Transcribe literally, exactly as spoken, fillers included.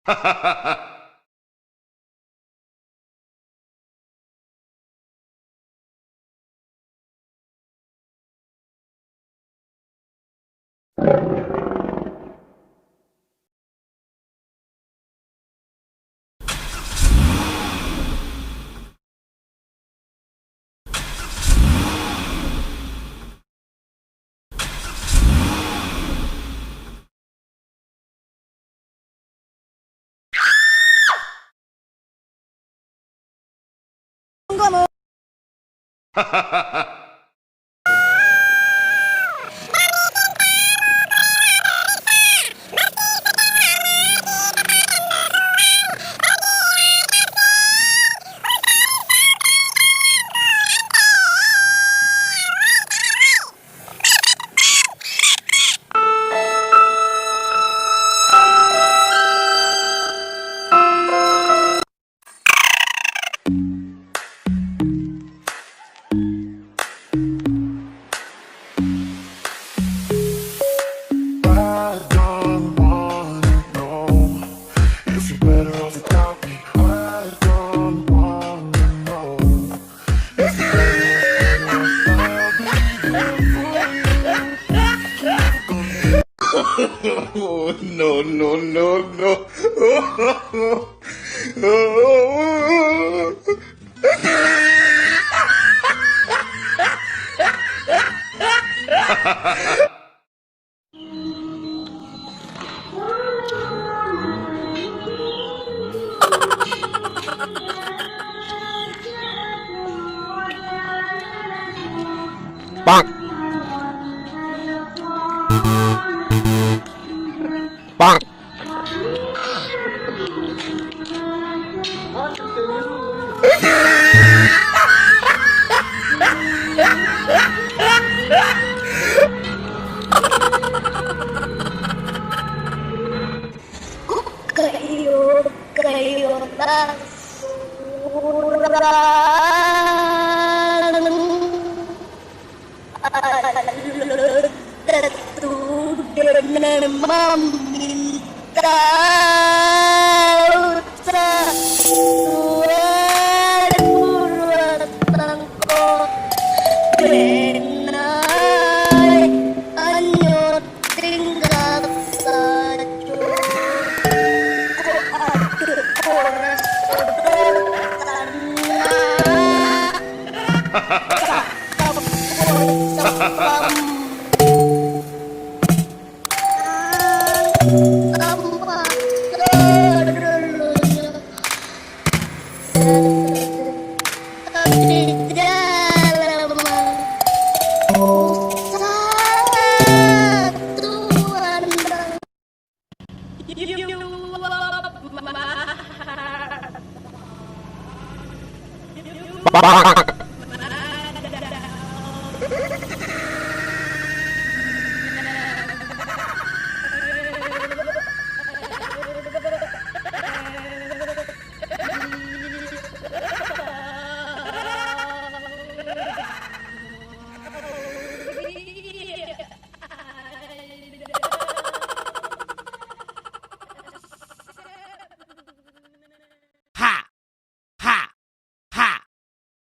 I don't wanna know if you're better off without me. I don't wanna know if you're better off without me. Oh, no, no, no, no. Bang. Bang. Kayo, kayo lah surang. Alah tatu den maminta usaha buruak tangko den ai, anyo tingga sajo. Kok ado urang sadang